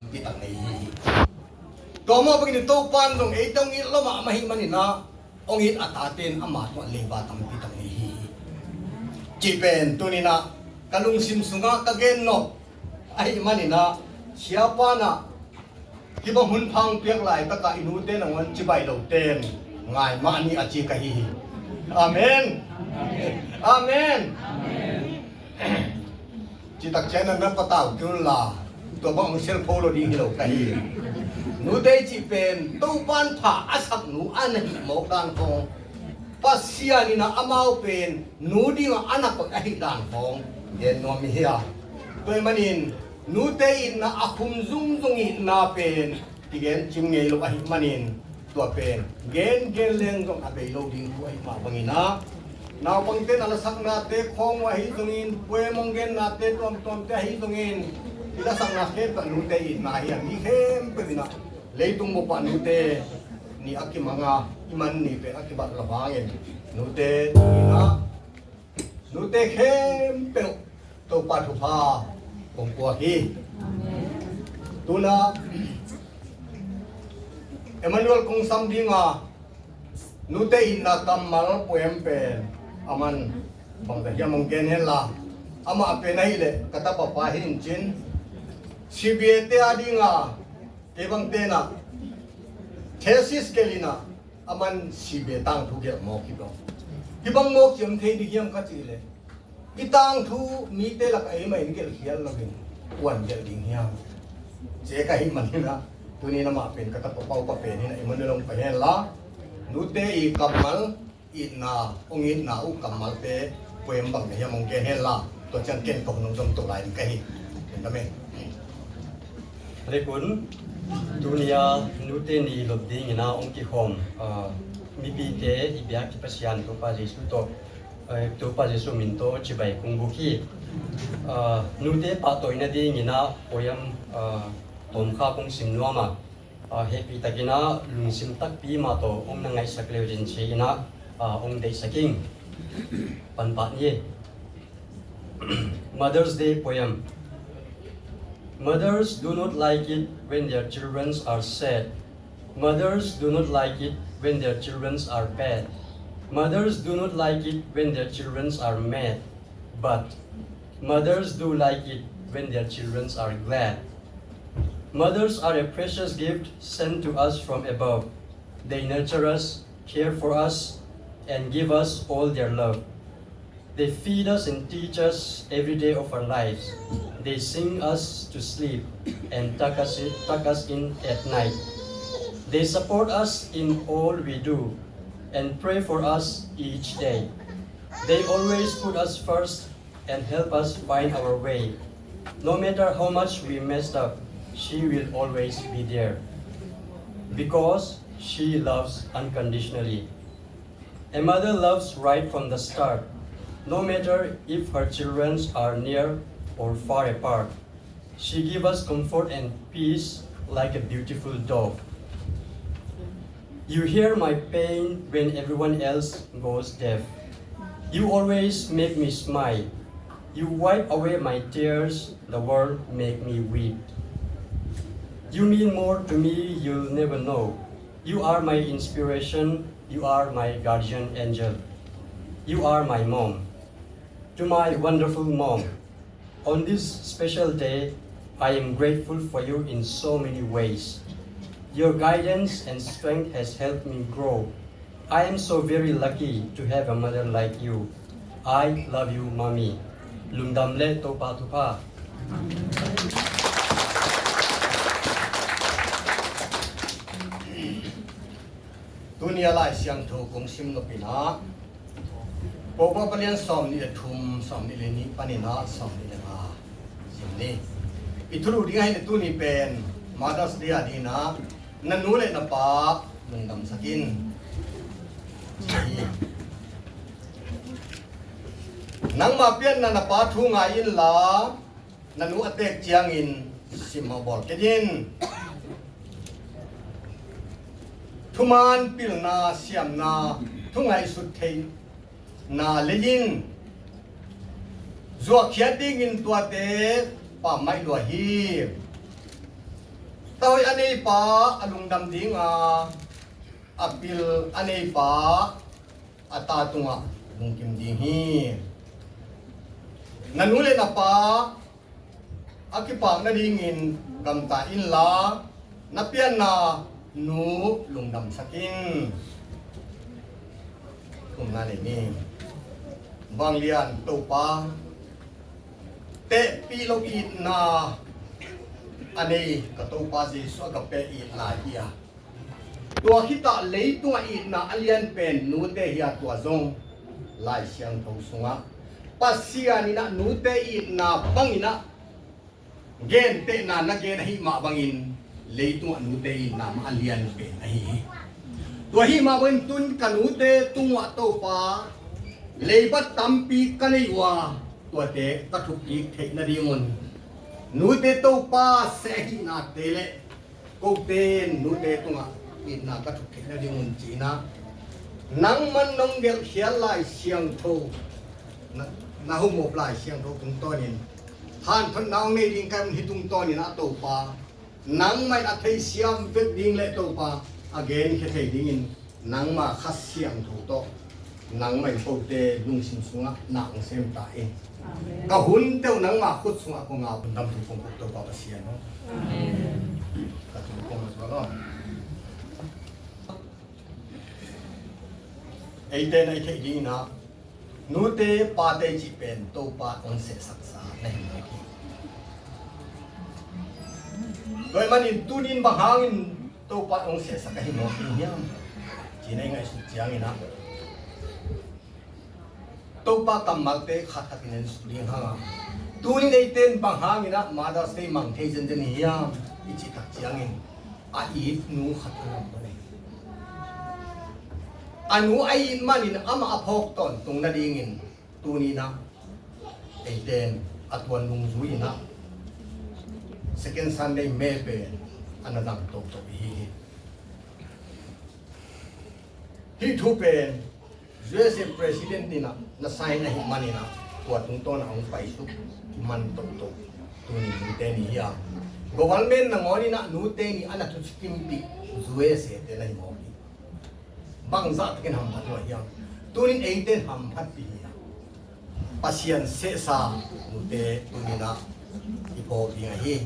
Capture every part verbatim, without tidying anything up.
tampi tak nei hi. Tua mah bangin Topa in zong eite hong it lua mahmah ahih manin ah, hong it a tate in ama tungah leiba tampi tak nei hi. Cih pen tuni-in ah ka lungsim sungah ka gen nop ahih manin ah, siapa in ah hih bang hun pha hong piak laitakah i nute nangawn cibai lote in ngai mah ni a ci ka hi hi. Amen. Amen. Citak ciangin na patau kei un la, tua bang hong selpho lo ding hi lo ka hi. Nute i cih pen Topa in pha a sak nu a na hih mawk dan khawng, Pasian in ah amau pen nu dingah a na koih ahih dan khawng gen nuam i hi a. Tua ahih manin nute itna a khum zungzung itna pen kigen cim ngei lo ahih manin, tua pen gen gen leng zong a bei lo ding thu ahih mah bangin ah, naupangte na lasaknate khawng uh ahi zongin, poem hong gennate tuamtuamte ahi zongin, i lasakna khempeuh nute itna hi a, mi khempeuh in ah leitung bup ah nute ni a kimang a, i man ni pen a kibat lo hangin, nute in ah nute khempeuh Topa thupha kong pua hi. Tu-in ah Emmanuel kong sam ding a, nute itna kammal poem pen aman bangzah hiam hong gen hen la, amah pen ahih leh ka tapa pa hi in cin, C B A te a ding a, kei bangte in ah thesis gelh in ah, aman C B A tangthu gelh mawk hi bang. Hih bang mawk ciam thei ding hiam ka cih leh, i tangthu mite lakah eimah in gelh khial loin kua'n gelh ding hiam? Ci ka hih manin ah, tuni-in amah pen ka tapa pa uh, pa pen in ah Emmanuel hong pai hen la, nute i kammal itna, hong itna uh kammalte poem bang na hiam hong gen hen la, tua ciang ken ka hun hong zom to lai ding ka hi. Ken ka me. Rik un, tuni-a nute ni lop dingin ah hong kikhawm, ah, mipite i biak i Pasian Topa Jesuh tawh, eh, Topa Jesuh min tawh cibai kong buk hi. Ah, nute pahtawina dingin ah poem, ah, tawmkhat kong sim nuam a, ah, hehpihtakin ah lungsim takpi mah tawh hong na ngaihsak le uh cin ci-in ah, ah, hong deihsak ing. Panpah ni. Mother's Day poem. Mothers do not like it when their children are sad. Mothers do not like it when their children are bad. Mothers do not like it when their children are mad. But mothers do like it when their children are glad. Mothers are a precious gift sent to us from above. They nurture us, care for us, and give us all their love. They feed us and teach us every day of our lives. They sing us to sleep and tuck us in, tuck us in at night. They support us in all we do and pray for us each day. They always put us first and help us find our way. No matter how much we messed up, she will always be there because she loves unconditionally. A mother loves right from the start, no matter if her children are near or far apart. She gives us comfort and peace like a beautiful dove. You hear my pain when everyone else goes deaf. You always make me smile. You wipe away my tears, the world make me weep. You mean more to me, you'll never know. You are my inspiration, you are my guardian angel. You are my mom. To my wonderful mom, on this special day, I am grateful for you in so many ways. Your guidance and strength has helped me grow. I am so very lucky to have a mother like you. I love you, Mommy. Lungdam le Topa thupha. Tuni a Lai Siangtho kong sim nop in ah, Proverbs a lian sawmnih le thum, sawmnih le nih panin ah sawmnih le nga sim ni. I thulu ding ahih leh tuni pen Mother's Day a dingin ah, na nu le na pa lungdamsak in. Nangma pianna na pa thu ngai inla, na nu a teek ciangin simmawh bawl kei in. Thuman pilna, siamna, thu ngaihsut theihna lei in, zuakkhiat dingin tuate pammaih lua hi. Tawi a neipa a lungdam ding a, a pil a neipa a ta tungah lungkim ding hi. Na nu le na pa a kipak nadingin gamta inla, na pianna nu lungdamsak in. Thumna nei ni. Vanglian Topa, tehpih lo itna a nei ka Topa Jesuh a ka pia itna hi a, tua khitah leitungah itna a lian pen nute hi a, tua zong Lai Siangtho sungah Pasian in ah nute itna bangin ah gentehna na gen ahih mah bangin leitungah nute itna mah a lian pen ahi hi. Tua ahih mah bangin tun ka nute tungah Topa, leibat tampi ka nei uh a, tuate ka thukkik theih nadingun nute Topa seh ahihnate le kote nute tungah itna ka thuk theih nadingun ci-in ah, nangman nong gelhkhial Lai Siangtho, na, na hong mawp Lai Siangtho tungtawnin hanthotna hong nei ding ka hih tungtawnin ah Topa, nangmah in a theisiam vet ding le Topa, a genkhia thei dingin nangma Kha Siangtho tawh nangmah in kote lungsim sungah na hong sem ta in. Amen. Ka hun teuh nangma khut sungah kong ap, lungdam thu kong ko Topa Pasian aw. Amen. Ka thu kong ko aw. Eite na i theih dingin ah nute pate cih pen Topa hong sehsaksa na hi mawk hi. Tua ahih manin tuni-in bang hangin Topa hong sehsak ahi mawk ding hiam, ci-in i ngaihsut ciangin ah, Topa kammalte khatkhat i nensuk ding hang a, tuni-in eite in bang hangin ah Mother's Day mang thei zenzen i hiam i cih tak ciangin, a it nu khat a lam mawk hi. A nu a it manin amah a phawk tawntung nadingin tuni-in ah eite in a tuan nungzui-in ah Second Sunday May pen a na zang toto i hi hi. Hih thu pen U S A President in ah na sign ahih manin ah tua tungtawn ah hong paisuk man toto tuni nute ni hi a, government nangawnin ah nute ni a na thucikimpih U S A te na hi mawk hi. Bangzah takin hamphat uh a hiam? Tuni-in eite in hamphatpih hi a, Pasian sehsa nute tuni-in ah i phawk ding ahi.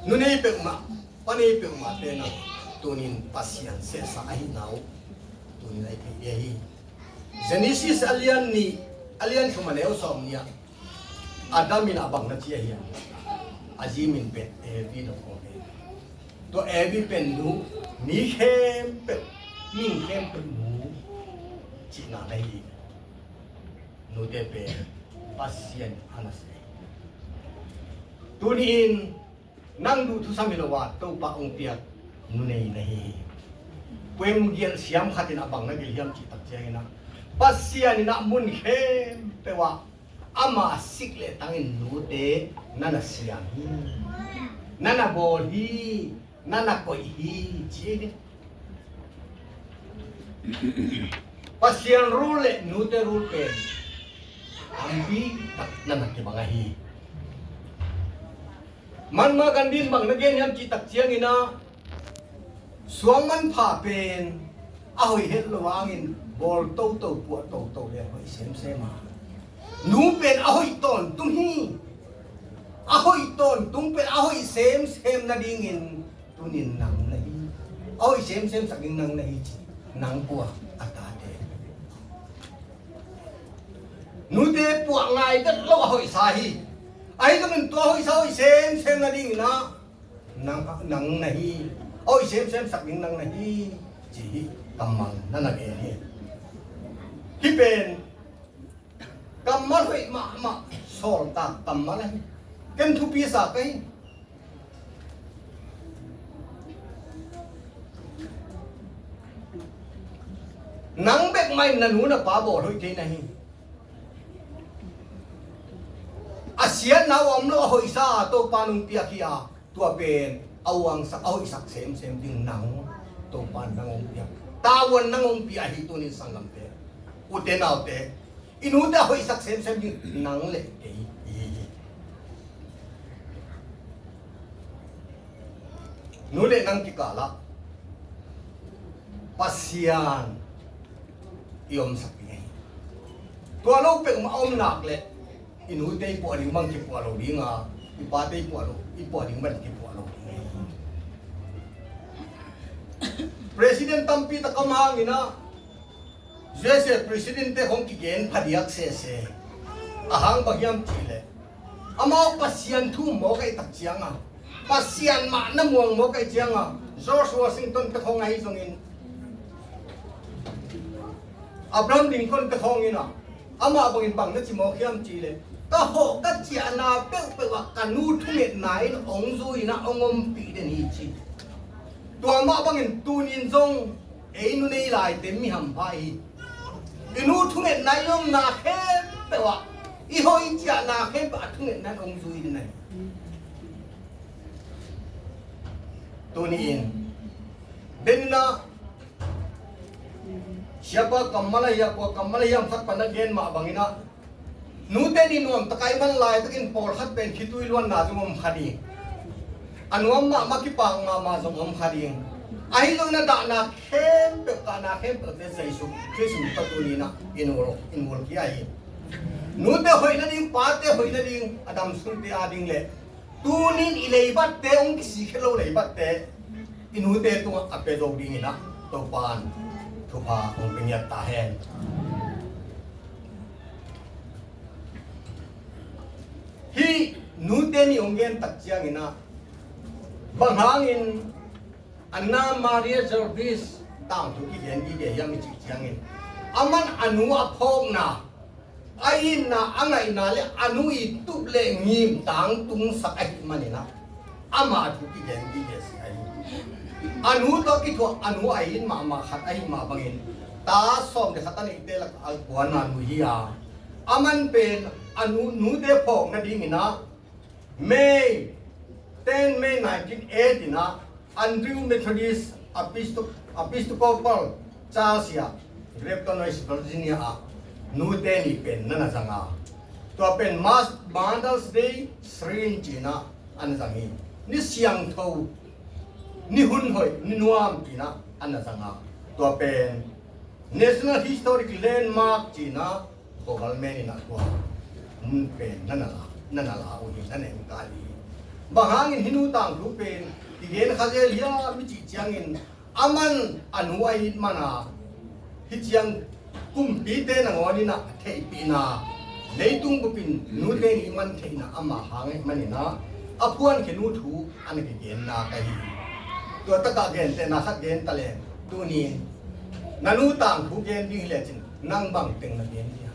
Nu nei peuhmah, pa nei peuhmah te na tuni-in Pasian sehsa ahihna uh tuni-in a i theih ding ahi. Genesis a lian nih, a lian thum a neu sawm nih ah Adam in a bang na ci ahi hiam? A zi min pen Evi na phawk hi. Tua Evi pen nu, mi khempeuh, mi khempeuh nu cihna na hi. Nute pen Pasian a na seh. Tuni-in nang duh thusam hi lo a, Topa hong piak nu nei na hi hi. Poem gialh siam khat in a bang na gelh hiam cih tak ciangin ah, Pasian in ah mun khempeuh ah ama sik le tangin nute na na siam hi, na na bawl hi, na na koih hi, ci hi. Pasian rul le nute rul pen tampi tak na na kibang ahi. Mahatma Gandhi in bang na gen hiam cih tak ciangin ah, suang manpha pen a hoih het lo hangin bawl toto, puah toto le hoih semsem a, nu pen a hoih tawntung hi. A hoih tawntung pen a hoih semsem nadingin tuni-in nang na hi. A hoih semsem sak ding nang na hi ci. Nang kua? A tate. Nute puah ngai vet lo a hoihsa hi. Ahi zongin tua hoihsa hoih semsem nadingin ah nang, nang na hi. A hoih semsem sak ding nang na hi, ci hi. Kammal na na gen hi. Hih pen kammal hoih mahmah, sawltak kammal ahi. Ken thupi sa ka hi. Nang bek mah in na nu na pa bawl hoih thei na hi. A siatna uh a om lo a hoihsa a Topa nong piak hi a, tua pen a uangsak, a hoihsak semsem ding nang Topa nang hong piak. Tavuan nang hong pia hi. Tuni-in sanggamte, ute naute, i nute a hoihsak semsem ding nang le kei i hi hi. Nu le nang kikalah Pasian i omsak ding ahi. Tua lo peuhmah a om nak leh i nute i puah ding bang kipuah lo ding a, i pate i puah lo, i puah ding bang kipuah lo ding ahi. President tampi tak om hangin ah U S A president te hong kigen phadiak sese. A hang bang hiam cih leh amau Pasian thu mawk ahih tak ciang a, Pasian mah na muang mawk ahih ciang a, George Washington te khawng ahi zongin, Abraham Lincoln te khawng in ah, amah bangin bang na ci mawk hiam cih leh, ka hawh ka ciahna peuhpeuh ah ka nu thungetna in hong zui in ah hong ompih den hi ci. Tua mah bangin tuni in zong ei nu nei laite mi hampha hi. I nu thungetna i omna khempeuh ah, i hawh i ciahna khempeuh ah thungetna in hong zui den ahi. Tuni in den in ah, siapa kammal ahi a, kua kammal ahi a, khat pan a gen mah bangin ah, nute nih nuamtak a i man laitakin pawlkhat pen khitui luanna zong om kha ding. A nuam mahmah kipak mahmah zong om kha ding. Ahi zongin a dahna khempeuh, kahna khempeuh te Jesu Khrist min tawh tuni in ah i nul, i nul khia hi. Nute hoih nading, pate hoih nading, a damsungte a ding le tuni in i leibatte, hong kisikkhe lo leibatte i nute tungah a pia zo dingin ah Topa'n thupha hong pia ngiat ta hen. Hih nute nih hong gen tak ciangin ah, bang hangin Anna Maria Jarvis tangthu kigen gige hiam i cih ciangin, aman a nu a phawkna, a itna, a ngaihna le a nu i tup le ngim tangtungsak ahih manin ah, ama thu kigen gige si ahi. A nu tawh kithuah, a nu a it mahmah khat ahih mah bangin, ta sawm le khat a neihte lakah a kuana nu hi a, aman pen a nu, nute phawk nadingin ah May, ten May nineteen eight in ah Andrew Methodist Episcop-, Episcopal Church ah Grafton West Virginia ah nute nih pen na na zang a, tua pen Mas-, Mother's Day Shrine ci-in ah a na zang hi. Ni siangtho, ni hun hoih, ni nuam ci-in ah a na zang a, tua pen National Historic Landmark ci-in ah government in ah tua mun pen na na la, na na la uh hi, na na enkai hi. Bang hangin hih nu tangthu pen kigen kha zel hiam i cih ciangin, aman a nu a it man a, hih ciang kumpite nangawn in ah theihpihna, leitung bupin nute nih man theihna ama hang ahih manin ah, a phuankhia nu thu a na kigenna ka hi. Tua takah gentehna khat gen ta leng, tuni in na nu tangthu gen ding hi lecin nang bang teng na gen ding a?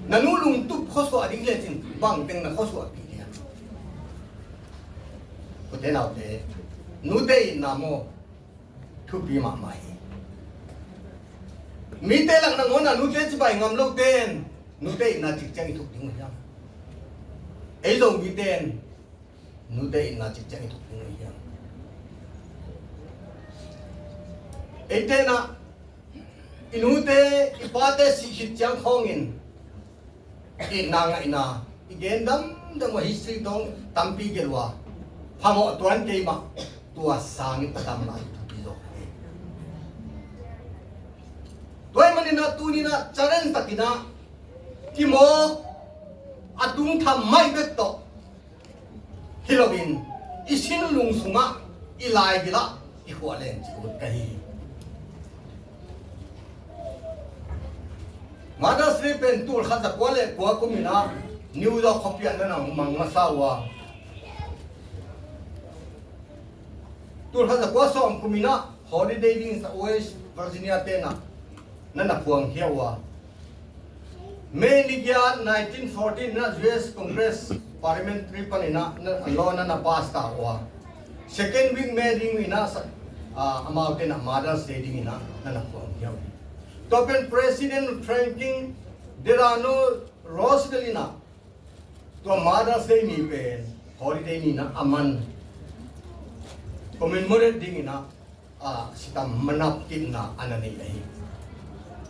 Na nu lungtup khuasuah ding hi lecin bang teng na khuasuahpih ding a? Ute naute, nute itna maw, thupi mahmah hi. Mite lak nangawn ah nute cibai ngam lote in nute itna cik ciang i thuk ding uh hiam? Ei Zomite in nute itna cik ciang i thuk ding uh hiam? Eite in ah i nute i pate sih khit ciang khawngin itna ngaihna i gen damdam uh a, history tawh tampi gelh uh a, phamawh tuan kei mah, tua sangin a dam lai thupi zaw hi. Tua ahih manin ah tuni in ah challenge takin ah kimawk a tungtham maih bek tawh hi loin i sin lung sungah i laigil ah i khualeng cih ut ka hi. Mother's Day pen tul khat za kua le kua kum in ah New York khuapi ah na na mang masa uh a, tul khat za kua sawm kum in ah holiday ding sa West Virginia te in ah na na phuang khia uh a, May ni giat nineteen fourteen in ah U S Congress Parliamentary panin ah na, law na na pass ta uh a, second week May ding in ah sa, ah, amaute in ah Mother's Day ding in ah na na phuang khia uh hi. Tua pen President Franklin Delano Roosevelt in ah tua Mother's Day ni pen holiday ni in ah a man commemorate ding in ah, ah, sitam manap kitna a na nei ahi.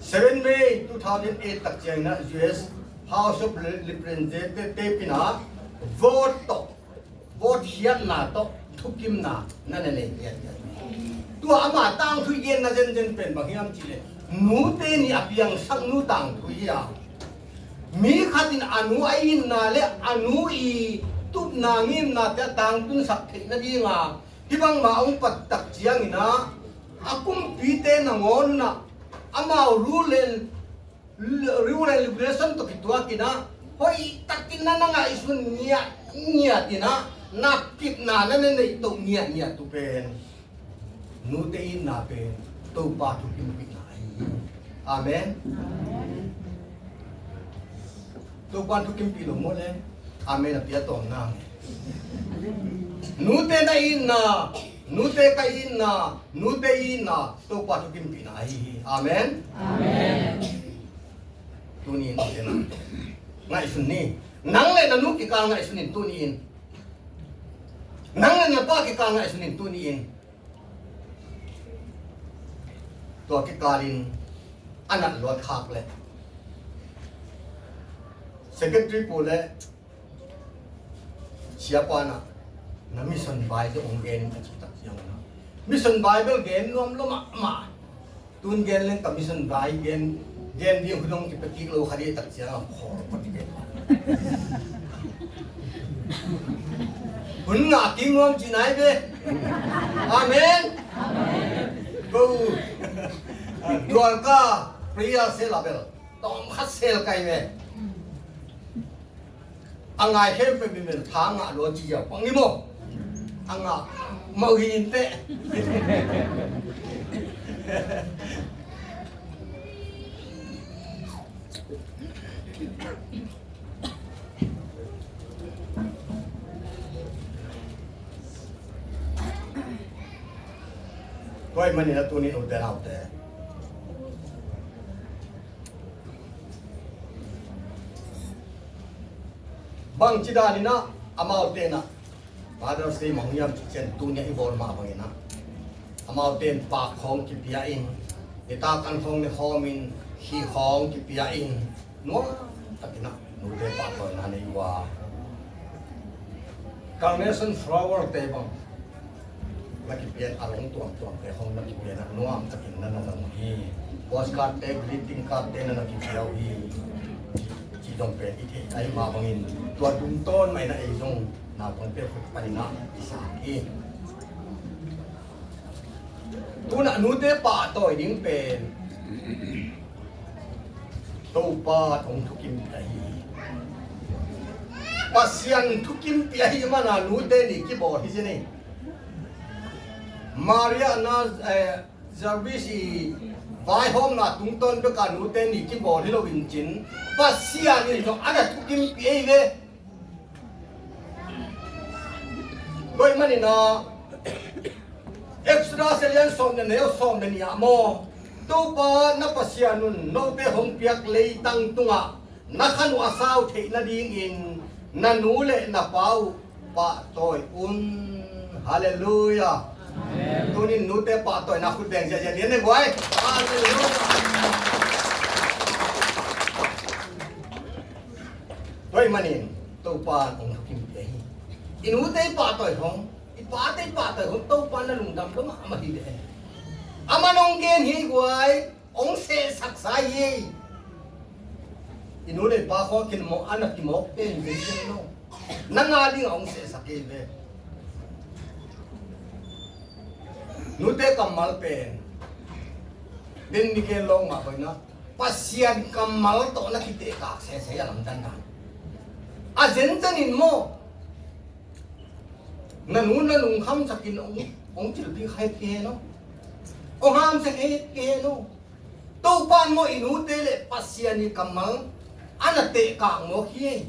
Seven May two thousand eight tak ciangin ah U S House of Representatives te pen ah vote tawh, vote hiatna tawh thukimna na na nei pian pian. Tua ama tangthu i genna zenzen pen bang hiam cih leh, nute nih a piangsak nu tangthu hi a, mi khat in a nu a itna le a nu i tupna ngimnate a tangtunsak theih nadinga hih bangmah hong pattak ciangin ah, a kumpite nangawn un ah amau rule and rule and regulation tawh kituakin ah, hoihtakin na na ngaihsun ngiatngiat in ah, na kipna na na neih to ngiatngiat uh pen nute itna pen Topa thukimpihna ahi hi. Amen. Topa thukimpih lo maw le? Amen a pia tawm nang. Nute na itna, nute ka itna, nute itna Topa thukimpihna ahi hi. Amen. Amen. Tuni in nute na ngaihsun ni. Nang le na nu kikal ngaihsun in tuni in. Nang le na pa kikal ngaihsun in tuni in. Tua kikalin a nat luat khak le secretary pu le siapa na, na mission vai zong hong gen in a cih tak ciang na, mission Bible gen nuam lo mahmah. Tun gen leng ka mission vai gen, gen ding hun hong kipia kik lo kha dih tak ciang a khawl khat i gen. Hun ngah kik nuam ci nai ve. Amen. Ko Dualka prayer cell a bel tawm khat sel kai ve. A ngai khempeuh mi men tha ngah lua ci ziau pang ni maw? A ngah mah hi in teh. Tua ahih manin a tuni ute naute, bangci danin ah amaute in ah Father's Day mah hong hiam cih ciang tuni ah i bawl mah bangin ah, amaute in pak khawng kipia in, nitak an khawng ne khawm in, khi khawng kipia in, nuam takin ah nute pahtawina nei uh a, carnation flower te bang na kipian, a rawng tuamtuam te khawng na kipian ah nuam takin na na zang uh hi. Postcard te, greeting card te na na kipia uh hi. Ci dong pen i theih ahih mah bangin tua tungtawn mah in ah ei zong naupangte khut panin ah i sang hi. Tun ah nute pahtawi ding pen Topa hong thukimpih ahi hi. Pasian thukimpih ahih manin nute nih kibawl hi ci ni. Maria na, eh, Jarvis i vaihawmna tungtawn bek a nute nih kibawl hi lo in cin, Pasian in zong a na thukimpih ahi ve. Tua ahih manin ah Exodus a lian sawm le nih, sawm le nih ah maw, Topa na Pasian un note hong piak leitang tungah na khan uh a sau theih nadingin na nu le na pa uh pahtawi un. Halleluiah. Amen. Tunin nute pahtawina khut beng ziahziah ni, ne guai. Halleluiah. Tua ahih manin Topa hong thukimpih ahi hi. I nute i pahtawi hong, i pate i pahtawi hong Topa na lungdam lo mahmah hi ve. Aman hong gen hi guai, hong sehsaksa hi. I nu le i pa khawng a kinmawh, a na kimawk pen ven pen lo. Nang a dingah hong sehsak hi ve. Nute kammal pen, den ni gen lawng mah bangin ah, Pasian kammal tawh na kitehkak sese a lamdang dan. A zenzen in maw, na nu na lungkhamsakin hong, hong cilpi kha het kei hen aw. Hong hamsia kha het kei hen aw. Topa in maw i nute le Pasian i kammal a na tehkak mawk hi.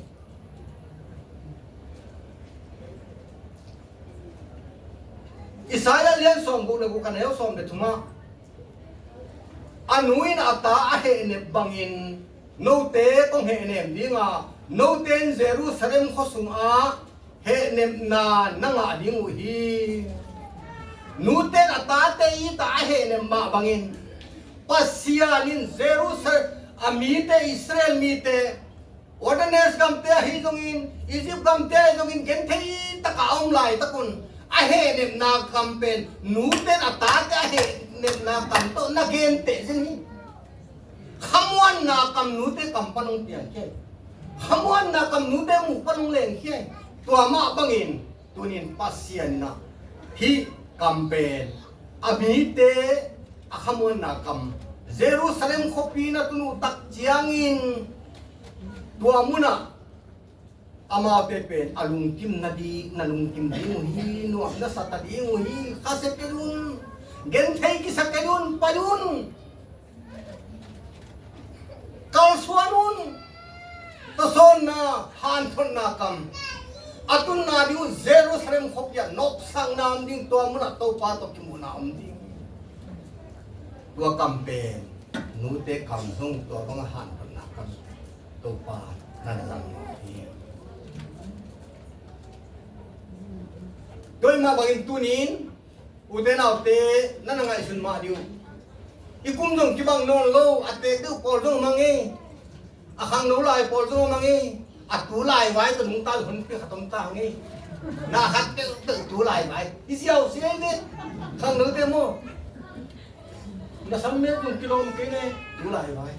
Isaiah lian sawmguk le guk a neu sawm le thumah, a nu in a ta a hehnep bangin note kong hehnem ding a, note in Jerusalem khua sungah hehnepna na ngah ding uh hi. Nute in a tate it a a hehnep mah bangin Pasian in Jerusalem a mite, Israel mite, Wilderness gamte ahi zongin, Egypt gamte ahi zongin, genthei taka a om laitakun a A hehnepna kam pen nute a tate a hehnepna kam tawh na genteh zen hi. Khamuanna kam nute kam pan hong piangkhia hi. Khamuanna kam nute muh pan hong lengkhia hi. Tua mah bangin tunin Pasian in ah hih kam pen a mite a khamuanna kam Jerusalem khuapi na tun uh tak ciangin tua munah amaute pen a lungkim na ding, na lungkim ding uh hi, nuam na sa ta ding uh hi, khasia kei un, genthei kisa kei un, pai un, kalsuan un, tawsawnna, hanthotna kam a tunna ding uh Jerusalem khuapi ah nopsakna om ding, tua munah Topa tawh kimuhna om ding. Tua kam pen nute kam zong tua bang a hanthotna kam Topa na na zang hi. Tua mah bangin tunin ute naute na na ngaihsun mah ding uh. I kum zong kibang nawn lo, a teek deuh pawl zong mang ei. A khangno lai pawl zong mang ei. A tu lai vai tawh nungta honpi khat om ta hang ei. Na khat deuh deuh tu lai vai. I ziau si ei ve. Khangnote maw? Na sam mek zong kilawm kei ne, tu lai vai.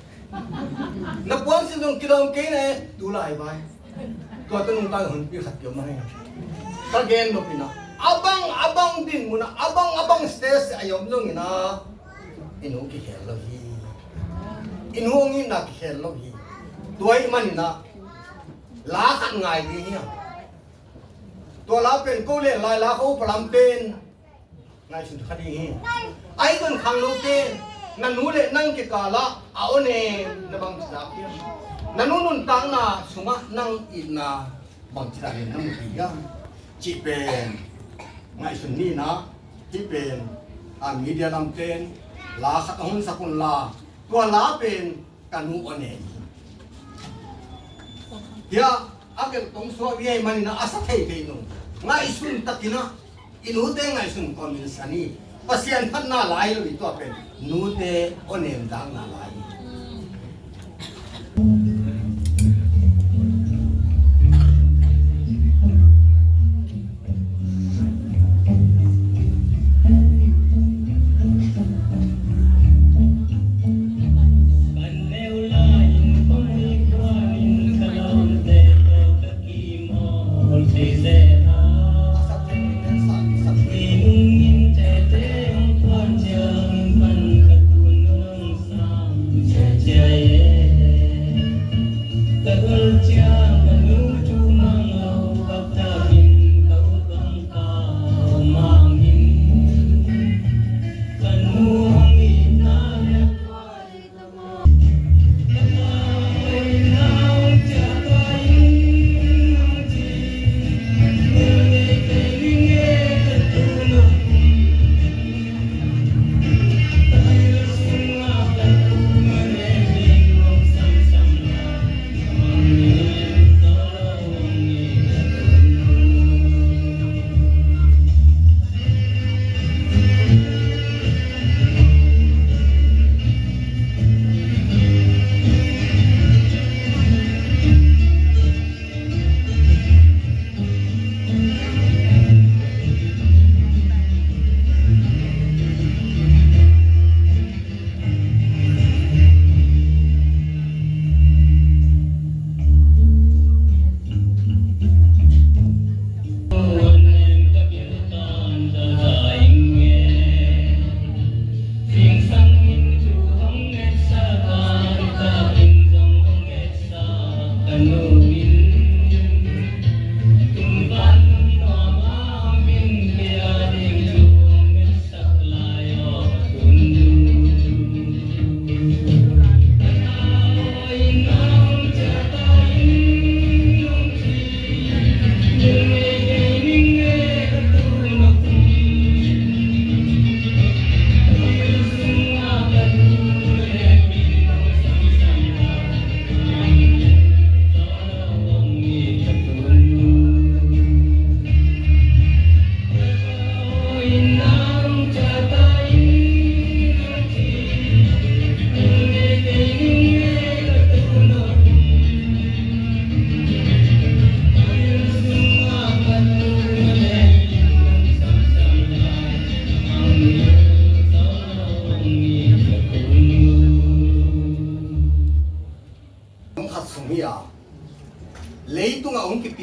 Na puansil zong kilawm kei ne, tu lai vai. Tua tawh nungta honpi khat kiom mah hi. Ka gen nop in ah, a bang a bang din mun ah, a bang a bang stage a i om zongin ah, i nu kikhel lo hi. I nu hong itna kikhel lo hi. Tua ahih manin ah la khat ngai ding hi hang. Tua la pen ko le lai la ko palam pen ngaihsun kha ding hi. Ahi zong khangnote, na nu le nang kikal ah a awnem na bangci zak hiam? Na nu nuntakna sungah nang itna bangci zak in na mu thei hiam? Cih pen ngaihsun ni in ah, hih pen a media lamte in la khat a honsak un la, tua la pen ka nu awnem hi. Hiah a gelh tong suak ding ahih manin ah a sa thei thei nung. Ngaihsun takin ah i nute ngaihsun kawmin sa ni. Pasian phatna lai lo hi tua pen nute awnem dakna lai hi.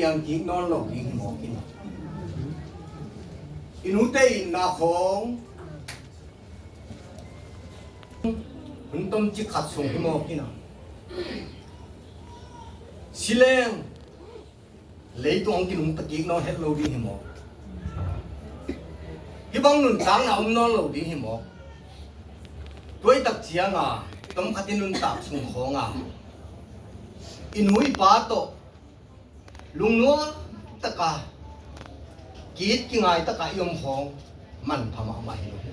Kik nawn lo ding hi mawk in, i nute itna khawng hun tomcik khat sung hi mawk in, si leng leitung hong kinungta kik nawn het lo ding hi mawk. Hih bang nuntakna om nawn lo ding hi mawk. Tuaitak cianga tomkhat i nuntak sung khawnga i nu i pa tawh lungnuam taka, kit kingai taka i om khawng manpha mahmah hi lo hi.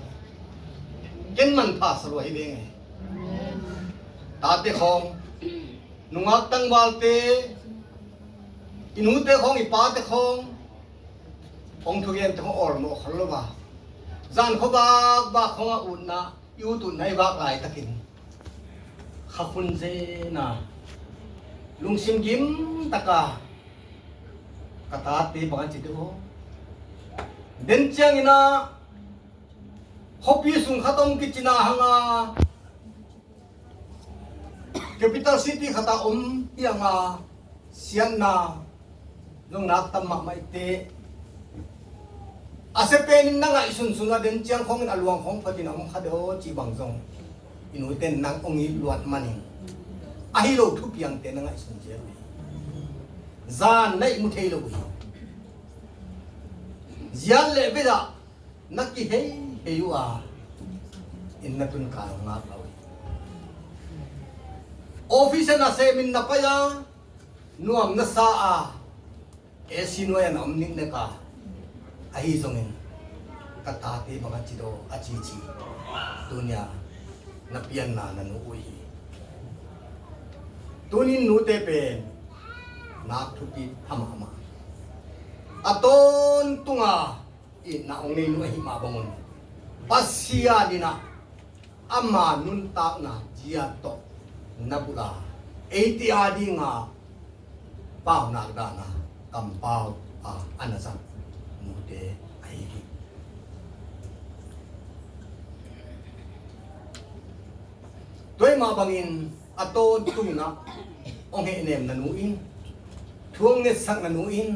Ken manpha sa lua hi veng e. Tate khawng, nungak tangvalte, i nute khawng, i pate khawng, hong thugente khawng awlmawh khol lo a, zan khuavak vak khawngah utna, i ut utna i vak laitakin kha khun zena, lungsim gim taka ka tate bang a ci deuh aw. Den ciangin ah khuapi sung khat om kicina hanga capital city khata om pianga siatna zong nak tam mahmah i te. A sia penin na ngaihsun sun a den ciang khawngin a luang khawng phatin a om kha deuh cih bang zong i nute in nang hong it luat manin ahi lo thupiangte na ngaihsun zel uh hi. Zan na ihmu thei lo uh hi. Ziat leh vei ah na kiheihei uh a, inn na tun kal ngak lo hi. Office ah nasemin na pai a, nuam na sa a, A C nuai ah na om niknek a, ahi zongin ka tate bang a ci deuh a cici tunia na pianna na nu uh hi. Tunin nute pen nak thupi pha mahmah. A tawntunga itna hong nei nu ahih mah bangun Pasian in ah ama nuntakna zia tawh na bulh a, eite adinga paunak dana kampau a, a na zat nute ahi hi. Tua ahih mah bangin a tawntung in ah hong hehnem na nu in, thu hong ngetsak na nu in,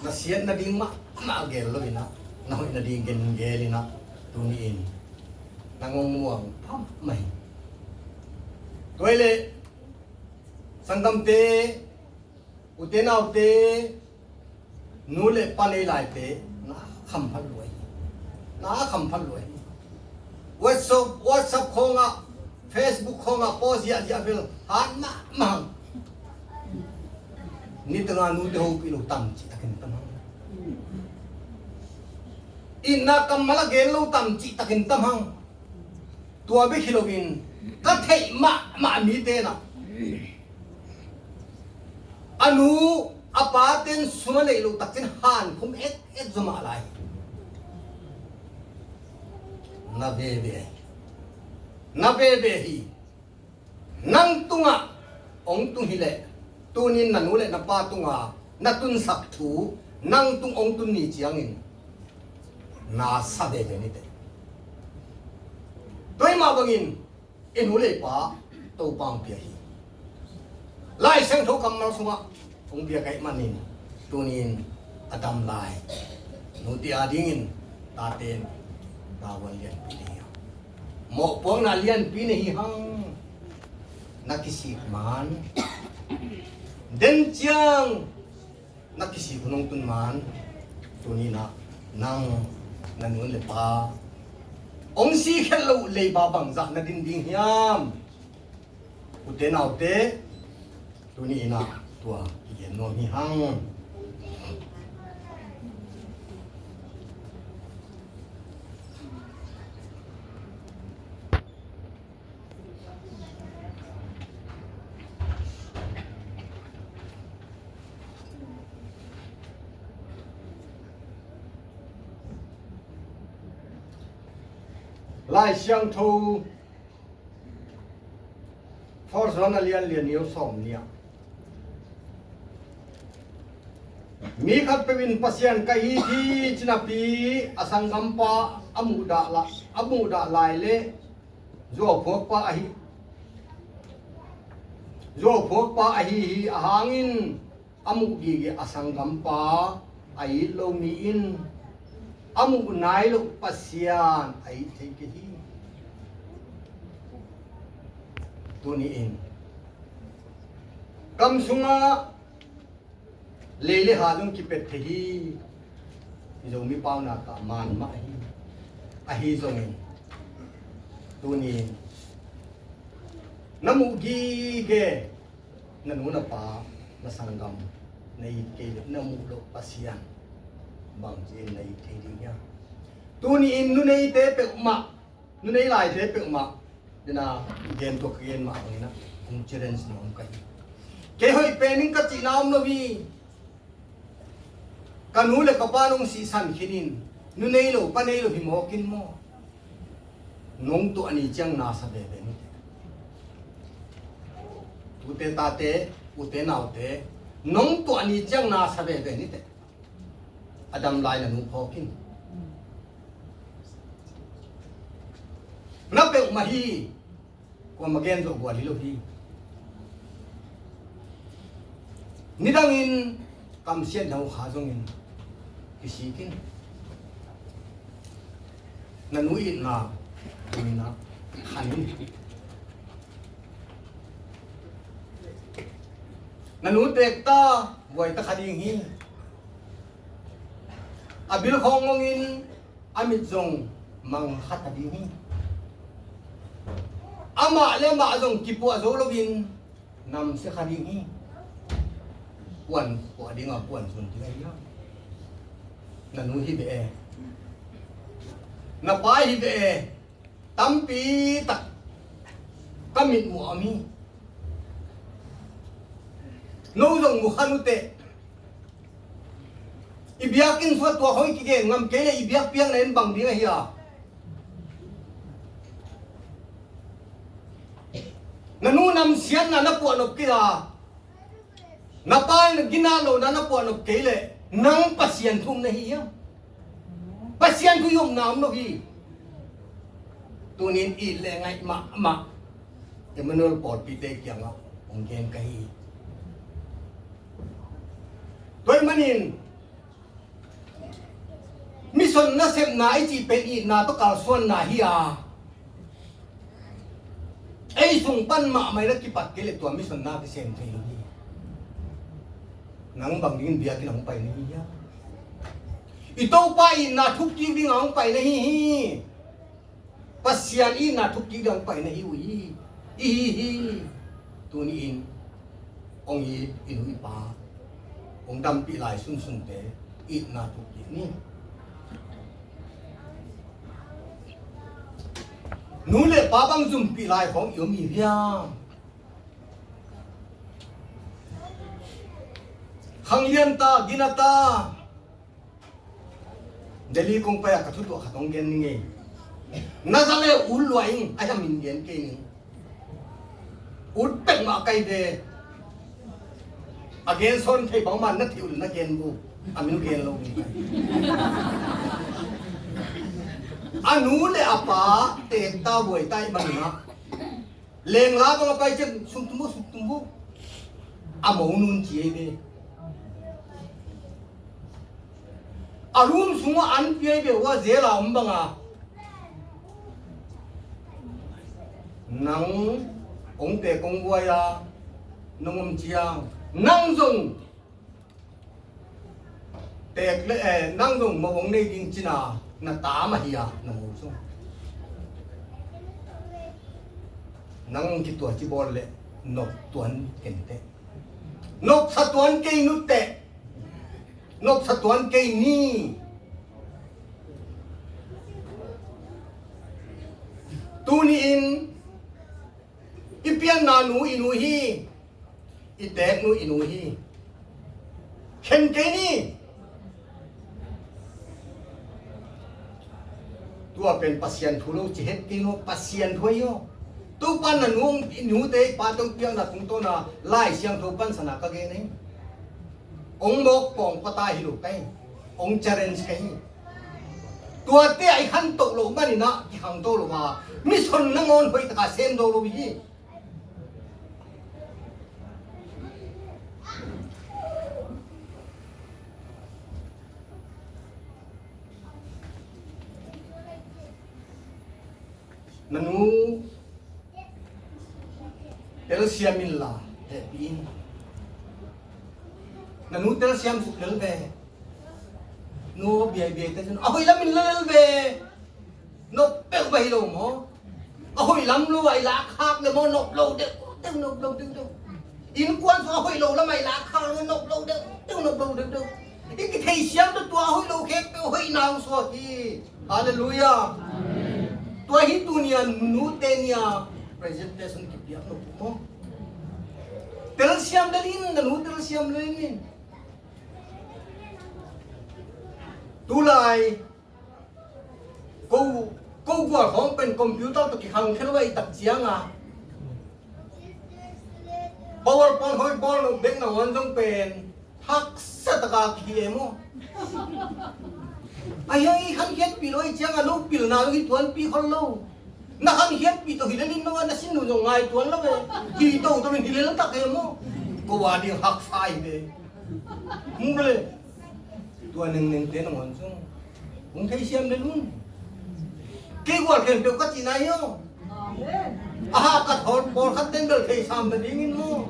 na siat nading mahmah gel lo in ah, na hoih nading gengel in ah, tuni in nang hong muang phamah hi. Tua hi leh sanggamte, ute naute, nu le pa nei laite, na khamphat lua hi. Na khamphat lua hi. WhatsApp, WhatsApp khawngah, Facebook khawngah post ziahziah bel hat mahmah. Nitanga nute hopih lo tam cihtakin tam hang. Itna kammal a gen lo tam cihtakin tam hang. Tua bek hi loin ka theih mahmah mite in ah, a nu a paten sum a neih loh takciang hankhum ekek zaw mah lai. Na veve hi. Na veve hi. Nang tungah hong tung hileh, tunin na nu le na pa tunga na tunsak thu nang tung hong tun ni ciangin na sa veve ni teh. Tua ahih mah bangin i nu le i pa Topa hong pia hi. Lai Siangtho kammal sungah hong pia ka hih manin, tunin a dam lai nute adingin taten tavuan lianpi nei hi hang. Mawhpuakna lianpi nei hi hang. Na kisik man, den ciang na kisik hun hong tun man, tuni in ah nang, na nu le pa hong si khial loh leiba bangzah na din ding hiam? Ute naute, tuni in ah tua kigen nuam hi hang. Lai Siangtho First John a lian li, a neu sawm nih ah, mi khatpeuh in Pasian ka it hi ci napi a sanggampa a muhdah la, a muhdah lai leh zuauphuakpa ahi, zuauphuakpa ahi hi. Ahang in a muh gige a sanggampa a it lo mi in a muh nai loh Pasian a it thei kei hi. Tuni-in kam sungah lei le ha zong kipet thei hi. Zomi pauna kah man mah hi. Ahi zongin tuni-in na muh gige na nu na pa na sanggam na it kei le na muh loh Pasian bangci-in na it thei ding hiam? Tuni-in nuneite peuhmah, nunei laite peuhmah dena gen tua ka gen mah bangin ah kong challenge nuam ka hi. Kei hoih pen in ka cihna om lo hi. Ka nu le ka pa nong sihsan khinin nu nei lo pa nei lo hi mawk in maw? Nong tuah ni ciang na sa veve ni teh. Tute tate, ute naute, nong tuah ni ciang na sa veve ni teh. A dam lai na nu phawk in. Na peuhmah hi. Kuamah gen zawh gual hi lo hi. Nidangin kamsiat na uh kha zongin kisik in. Na nu itna, itna khan in. Na nu tekta buaita kha ding hi. A bil khawng ngongin a mit zong mangkha ta ding hi. Amah le amah zong kipuah zo loin namsia kha ding hi. Puan puah dinga puan zun ding ahi a. Na nu hi ve e. Na pa hi ve e. Tampi tak ka mit muh a om hi. No zong mu khan uh teh. I biakinn sungah tua hoih kigen ngam kei le i biakpiakna in bang ding ahi a? Na nu namsiatna na puahnop kei a, na pa in ginat lohna na puahnop kei le nang Pasian thu um na hi hiam? Pasian thu i omna om lo hi. Tunin it le ngaih mahmah Emmanuel pawlpite kiangah hong gen ka hi. Tua ahih manin mission nasepna i cih pen itna tawh kalsuanna hi a, ei sung pan mahmah in a kipat kei le tua mission na kisem thei lo hi. Nang bang dingin biakinn a hong pai na hi hiam? I Topa itna thukkik dingin a hong pai na hi hi. Pasian itna thukkik dingin a hong pai na hi uh hi. I hi hi. Tuni-in hong it i nu i pa hong dampih lai sunsunte itna thukkik ni. Nu le pa bang zumpih lai khawng i om hi hiam? Khanglian ta, gina ta. Delhi kong pai a ka thutuah khat hong gen ning ei. Na za le ut lua ing, a hiam in gen kei ning. Ut pek mah kai ve. A gen sawn thei bangmah na theih uh le na gen bu. A min gen lo ning. A nu le a pa teek ta buai ta i bangin ah lengla bang a pai ciang sumtum bu, sumtum bu. A mo nun ci ei ve. A room sungah an pia ei ve uh a, jail a om banga. Nang hong teek hong buai a nong om ciang nang zong teek le, eh, nang zong mo hong nei ding cina na ta mah hi a, na mo zong. Nang kituah ci bawl le nop tuan kei ni teh. Nopsa tuan kei nu teh. Nopsa tuan kei ni. Tuni-in i pianna nu i nu hi. I teek nu i nu hi. Khen kei ni. Tua pen Pasian thu lo ci het kei nu, Pasian thu ahi aw. Topa na nu, i nute i pate hong piakna tungtawna Lai Siangtho pansana ka gen ahi. Hong mawk pawng pata hi lo ka hi. Hong challenge ka hi. Tuate a i khantoh loh manin ah kikhangto lo a, mission nangawn hoih taka sem zo lo hi. Na nu telsiam inla hehpih in. Na nu telsiam suk lel ve. Nu biaibiai te cun a hoih lam in la lel ve. Nop peuh va hi lo maw? A hoih lam lo a i lak khak le maw? Nop lo deuh deuh, nop lo deuh deuh. Innkuan sung a hoih lo lam a i lak khak le nop lo deuh deuh, nop lo deuh deuh. I kitheisiam tawh tua a hoih lo khempeuh hoihna hong suak hi. Halleluiah. Tua hi tuni-a nute ni-a presentation kipiak lo maw? Telsiam lel in, na nu telsiam lel in. Tulai ko, ko gual khawng pen computer tawh kikhangkhel uh ahih tak cianga PowerPoint hoih bawl lo bek nangawn zong pen haksa taka kihi e maw? Ahi hang i khankhiatpih lo ahih cianga no pilna zong hi tuanpih khol lo. Na khankhiatpih tawh hi lel in no a na sin uh zong ngai tuan lo e. Hi to to in hi lel tak e maw? Ko a ding haksa hi ve. Mu le. Tua nengnengte nangawn zong hong theisiam lel un. Kei gual khempeuh ka cihna hi aw. Aha, ka thawl pawlkhat ten bel theisam nadingin maw?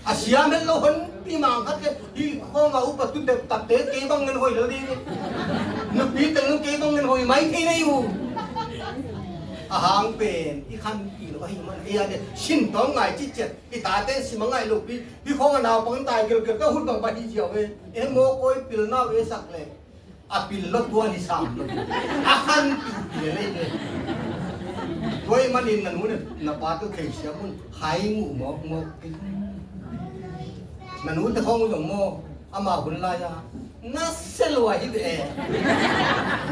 A siam het lo honpi mang khat le hi khawng a upa tu tep tatte kei bang ngen hoih lo ding. Nupi teng kei bang ngen hoih mai thei nei uh. A hang pen i khanpih lo ahi man ei a de sin tawng ngai citciat. I tate sim a ngaih lopi hi khawng a naupang tai gelgel ka hun bang pah hi ziau e. E maw kawi pilna ve sak le a pil lo tuan hi sam lo. A khan pil pil le le. Tua ahih manin na nu le na pa tawh theisiam un. Hai nguh mawkmawk. Na nute khawng uh zong maw? Amau hun lai-a na sia lua hi ve.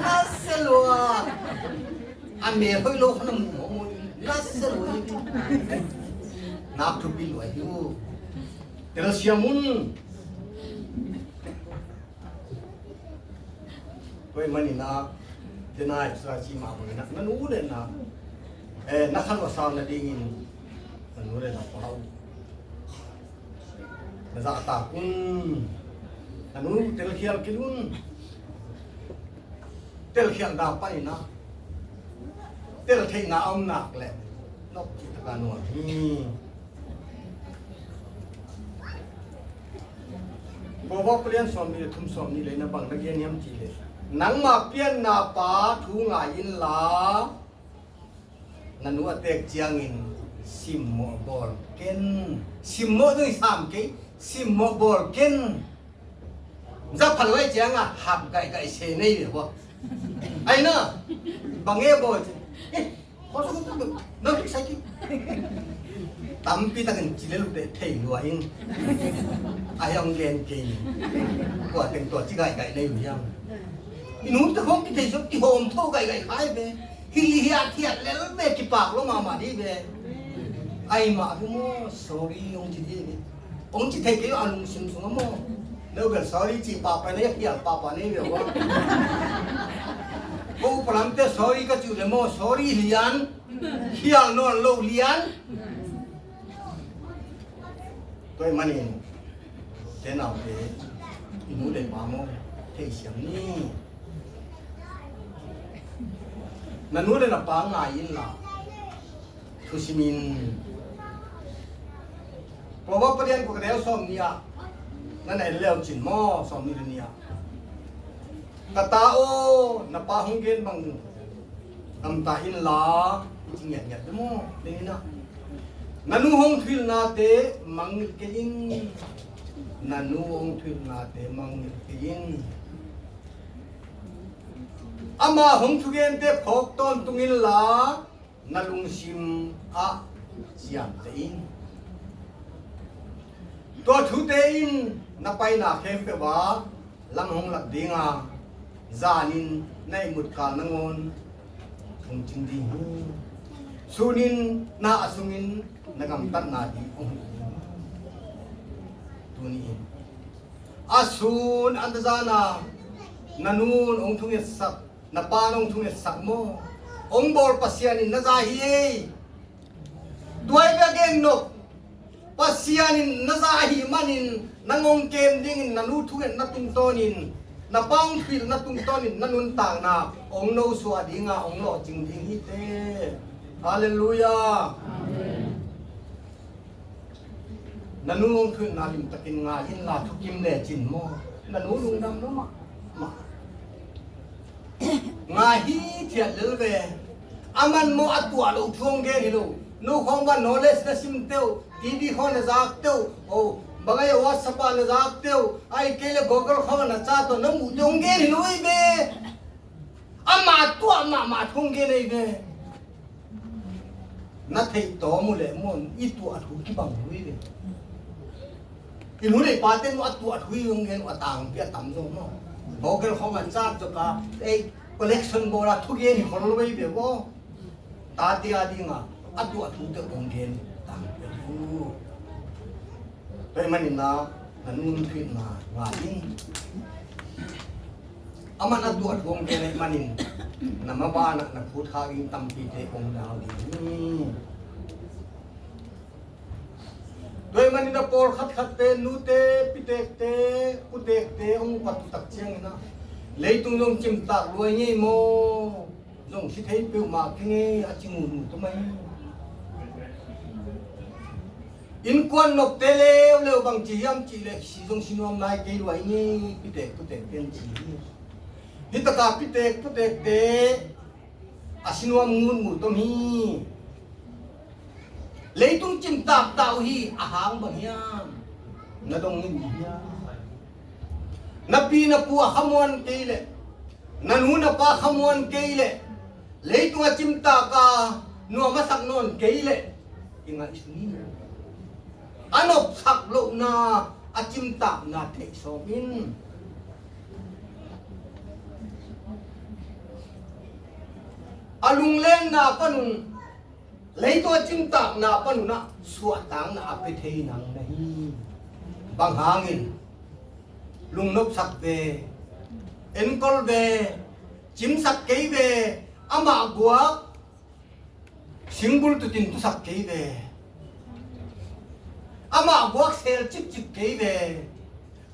Na sia lua. A mel hoih lo kha na muh mawkmawk in na sia lua hi ve. Nak thupi lua hi uh. Telsiam un. Tua ahih manin ah, tena i sa ci mah bangin ah, na nu le na, eh, na khan va sang nadingin na nu le na pa uh na zahtak un. Na nu telkhial kei un. Telkhialhna panin ah teltheihna a om nak leh nop cih taka nuam hi. Proverb palian sawmnih le thum, sawmnih le na bang na gen hiam cih leh, nangmah pianna pa thu ngai inla na nu a teek ciangin simmawh bawl ken. Simmawh zong i sam kei, simmawh bawl ken. Za pha lo ahih ciangin hap gaihgaih se nei ve hua. Ai na, bang e bawl ci. Eh, khuasak uh, na fik sai ki. Tampi takin ci le lute thei lua in. Ahi hong gen kei ni. Kua teng tua ci gaihgaih nei uh hiam? I nute khawng kithei suk kihawm tho gaihgaih khai ve. Hi hi a thiat lel ve, kipak lo mahmah dih ve. Ai mah hi maw, sorry hong ci dih ve. Hong ci thei kei a lungsim sungah maw? Leu bel sorry cih pahpah nei a, khial pahpah nei ve hua. Ko upa lamte sorry ka cih uh le maw, sorry lian. Khial nawn lo lian. Tua ahih manin te naute, i nu le pa maw, theisiam ni. Na nu le na pa ngai inla thusim in. Proverb palian kua ka deu sawmnih ah na na en leu cin maw, sawmnih le nih ah. Ka ta aw, na pa hong gen bang gamta inla, i ci ngiatngiat deuh maw, ning in ah. Na nu hong thuhilhnate mangngilh kei in. Na nu hong thuhilhnate mangngilh kei in. Ama hong thugente phawk tawntung inla, na lungsim ah ciamteh in. Tua thute in na paina khempeuh ah lam hong lak ding a, zanin na ihmut kal nangawn hong cing ding hi. Sunin na a sungin na gamtatna ding hong hi ding. Tuni in a sun a na zana na nun hong thungetsak, na pa nong thungetsak maw? Hong bawl Pasian in na za hi ei. Tua hi bia gen nop. Pasian in na za ahih manin nang hong kem dingin na nu thungetna tungtawnin Na Pa hong thuhilhna tungtawnin na nuntakna hong nosuah dinga hong lawhcing ding hi te. Halleluiah. Na nu hong thuhilhna limtakin ngai inla thukim lecin maw, na nu lungdam lo mahmah. Ngai hithiat lel ve. Aman maw a tuah loh thu hong gen hi lo. No khawng bang knowledge na sim teuh, TV khawng na zak teuh, o, bang a WhatsApp ah na zak teuh, ahih kei leh Google khawng ah na chat tawh na muh teuh hong gen hi lo ei ve. Ama tuah mahmah thu hong gen ei ve. Na theih tawm uh leh maw, i tuah thu kibang uh hi ve. I nu le i pate maw a tuah thu i hong gen uh a tangpi a tam zaw maw. Vocal khawng a chat zaw ka, ei, collection bawl a thu gen hi khol lo hi ve maw. Tate a dinga a tuah thu teuh hong gen tangpi thu. Tua ahih manin na, na nu thuhilhna ngai in. Aman a tuah thu hong gen ahih manin na mabanah na phutkhak ding tampite hong dau ding hi. Tua ahih manin a pawlkhat khatte nute, pitekte, putekte hong upat uh tak ciangin a, leitung zong cimtak lua i ngei maw? Zong si thei peuhmah kei ngei a ci ngunu tua mai. Innkuan nopte leuleu bang ci hiam cih leh si zong si nuam nai kei lua i ngei, pitek putekte in ci hi. Hi taka pitek putekte a si nuam ngunmu tom hi. Leitung cimtak ta uh hi, a hang bang hiam? Na dong in hiam? Na pi na pu a khamuan kei leh, na nu na pa khamuan kei leh, leitung a cimtak a nuam a sak nawn kei leh, i ngaihsun in. A nopsak lohna, a cimtakna theih sawm in. A lunglenna panun, leitung a cimtakna panun ah suahtakna a pia thei nang na hi. Bang hangin? Lungnopsak ve, enkol ve, cimsak kei ve, amah guak singbul tutin tusak kei ve. Amah guak sel cikcik kei ve.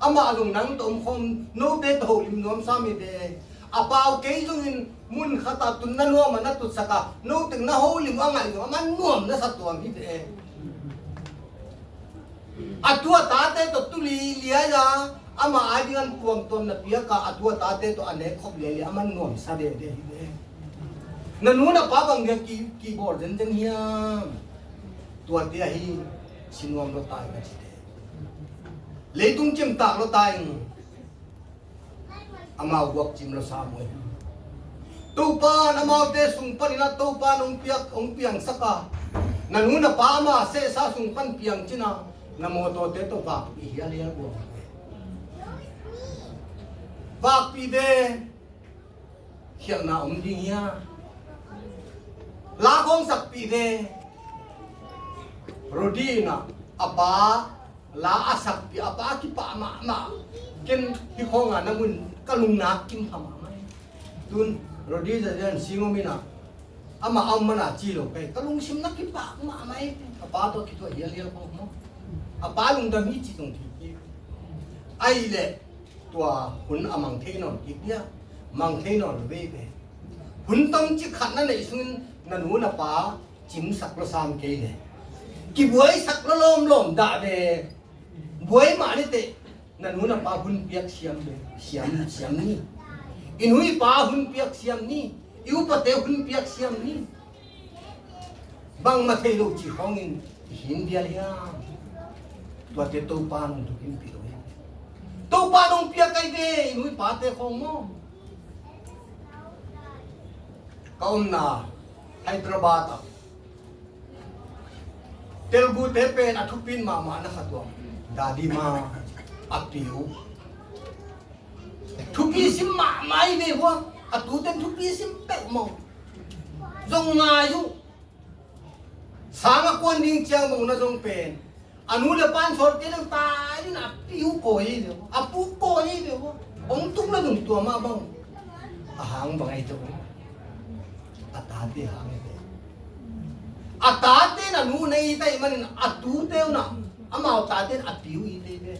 Amah zong nang tawh omkhawm, note tawh holim nuam sam hi ve. A pau kei zongin mun khatah tun na nuam a na tutsak a, note na holim a ngaih zong a man nuam na sa tuam hi ve. A tu a tate tawh tu lialia, ama a ding an puang tuam na piak a, a tu a tate tawh a nek khop lialia, a man nuam sa veve hi ve. Na nu na pa bang dia ki, kibawl zenzen hiam? Tuate ahi, si nuam lo tai ka cite. Leitung cimtak lo tai. Amau guak cim lo sa muai. Topa in amaute sung panin a Topa in hong piak, hong piangsak a, na nu na pa ama sehsa sung pan piang cin a, na mawtawte tawh vakpih hialhial guak. Vakpih ve. Khialhna om ding hia? La khawng sakpih ve. Rodi in a, a pa la a sakpih, a pa kipah mahmah. Ken hih khawng a na mun ka lungnak kim pha mahmah. Tun Rodi zazian sing om in a, amah a om man a ci lo kei, ka lungsim na kipah mahmah hi. A pa tawh kithuah hialhial khawng maw? A pa lungdam hi ci zong thei kei. Ahih leh tua hun a mang thei nawn kik dia, mang thei nawn lo veve. Hun tawmcik khat na neih sungin na nu na pa cimsak lo sam kei le, kibuaisak lo lawmlawm dah ve. Buai mah ni teh, na nu na pa hun piak siam ve, siam, siam ni. I nu i pa hun piak siam ni. I upate hun piak siam ni. Bangmah thei lo cih khawngin i hin vial hiam? Tuate Topa nong thukimpih lo hiam? Topa nong piak ai ve, i nu i pate khawng maw? Ka omna Hyderabad ah Telugu te pen a thupin mahmah na khat uh, Daddy ma, a pi uh. Thupi sim mahmah i ve uh a, a tuten thupi sim peuh maw? Zong ngai uh. Sang a kuan ding ciang bang na zong pen, a nu le pan sawr kei leng tai in a pi uh kawi hi ve uh, a pu kawi hi ve uh. Hong tung na zong tua mah bang. A hang bang ai tawh. A tate hang hi ve. A tate in a nu na it ahih manin a tute uh na, amau tate in a pi uh it hi ve.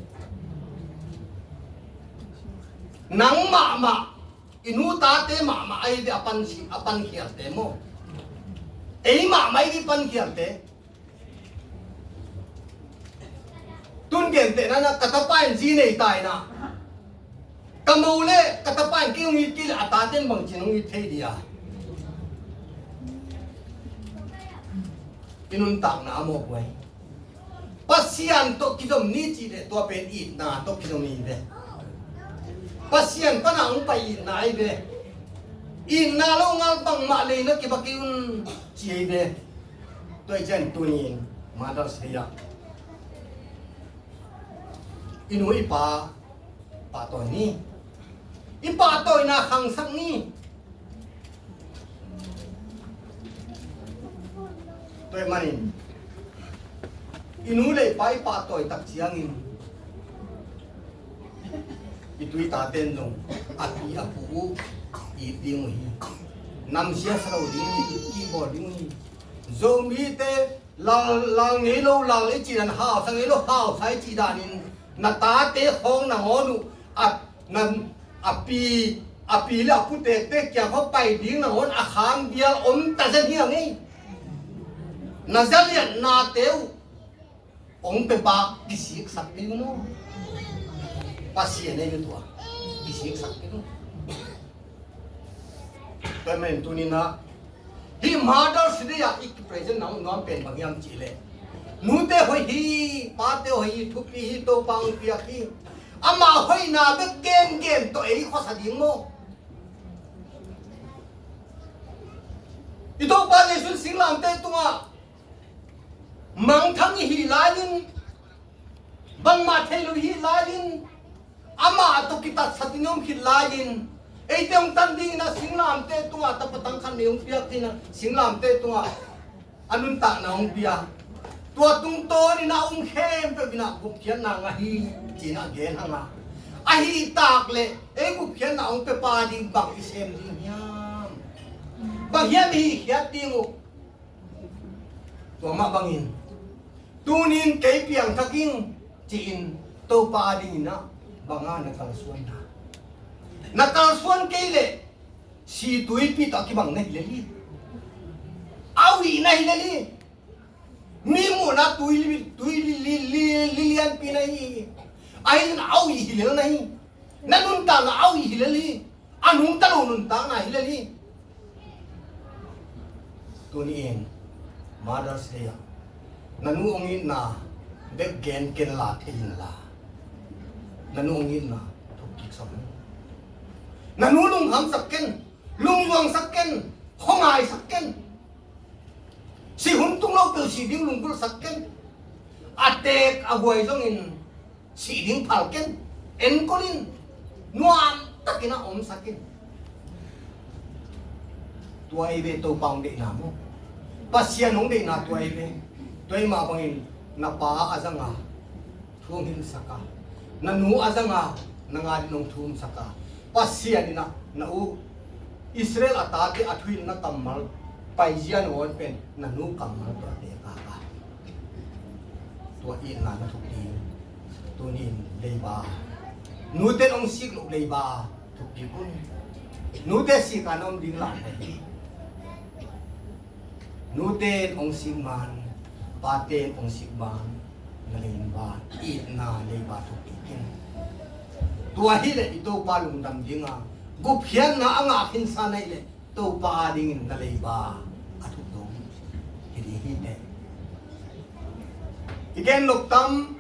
Nang mahmah, i nu tate mahmah ahi ve a pan si, a pan khialte maw? Ei mahmah ahi ve i pan khialte. Tun gentehna in ah ka tapa in zi nei ta in ah, ka mo le ka tapa in kei hong it kei leh a tate in bangci in hong it thei dia? I nuntakna a mawk uh ahi. Pasian tawh kizom ni cih leh tua pen itna tawh kizom hi ve. Pasian pan a hong pai itna ahi ve. Itna lo ngal bangmah lei na kibak hi un ci ahi ve. Tua hi ciang tuni-in Mother's Day ah i nu i pa pahtawi ni. I pahtawina khangsak ni. Tua ahih manin i nu le i pa i pahtawi tak ciangin i tu i taten zong a pi a pu uh it ding uh hi. Namsia sa lo ding uh hi, kibawl ding uh hi. Zomite lal, lal ngei lo lal i cih dan, hausa ngei lo hausa i cih danin na tate khawng nangawn uh a, na, a pi, a pi le a putekte kiang khawng pai ding nangawn a khang bial om ta zen hi a ngei. Na zaliatnate uh hong pepa kisiksak ding uh maw? Pasian ei ve tua. Kisiksak ding uh. Tua ahih manin tuni-in ah hih Mother's Day ah i present na nuam pen bang hiam cih leh, nute hoih hi, pate hoih hi, thupi hi, Topa hong piak hi. Ama hoihna bek gengen tawh ei khuasa ding maw? I Topa Jesu in singlamteh tungah mangthang i hih lai-in, bangmah thei lo i hih lai-in, amah tawh kitatsat in i om khit lai-in, eite hong tan dingin a singlamteh tungah tapa tang khat nei hong piak dingin a singlamteh tungah a nuntakna hong pia. Tua tungtawnin a um khempeuh in a gupkhiatna ngah hi ci-in a gen hang a, ahih tak leh ei gupkhiatna hong pia pa ding bang i sem ding hiam? Bang hiam i hih khiat ding uh? Tua mah bangin tuni-in kei piangthak ing ci-in Topa a dingin ah bang a na kalsuanna? Na kalsuan kei leh si tuipi tawh a kibang na hi lel hi. A uih na hi lel hi. Mi muhna tui li, tui li, li, li, li lianpi na hi hi. Ahi zongin a uih hi lel na hi. Na nuntakna a uih hi lel hi. A nungta lo nuntakna hi lel hi. Tuni-in Mother's Day ah na nu hong itna bek gen ken la thei inla, na nu hong itna thuk kik sak in. Na nu lunghamsak ken, lungzuangsak ken, khuangaisak ken. Si hun tung lo peuh si ding lunggulhsak ken. A teek a guai zongin sih ding phal ken. Enkol in, nuamtakin a omsak in. Tua ei ve Topa hong deihna maw? Pasian hong deihna tua ei ve. Tua ei mah bangin na pa a zanga thu hong hilhsak a, na nu a zanga nang adingin hong thumsak a, Pasian in ah na u Israel a tate a thuhilhna kammal paizia nangawn pen na nu kammal tawh a pek a, tua itna na thuk ding. Tuni-in leiba, nute in hong sik loh leiba thuk kik un. Nute sik a na om ding lai hi. Nute in hong sik man, pate in hong sik man, na leiba, itna leiba thuk kik in. Tua hi leh i Topa lungdam ding a, gupkhiatna a ngah khinsa na hih leh Topa a dingin na leiba a thuk dong hi ding hi teh. I gen nop tam,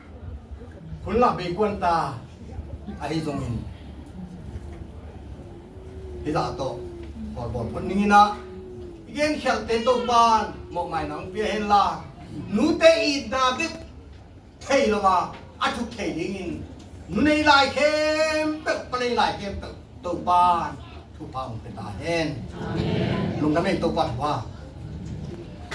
hun lah bei kuan ta, ahi zongin hih zah tawh kawlbawl phot ning in ah, i gen khialte Topa in mawhmaina hong pia hen la, nute itna bek thei lo a, a thuk thei dingin nu nei lai khempeuh, pa nei lai khempeuh Topa in thupha hong pia ta hen. Amen. Lungdam ei Topa thupha.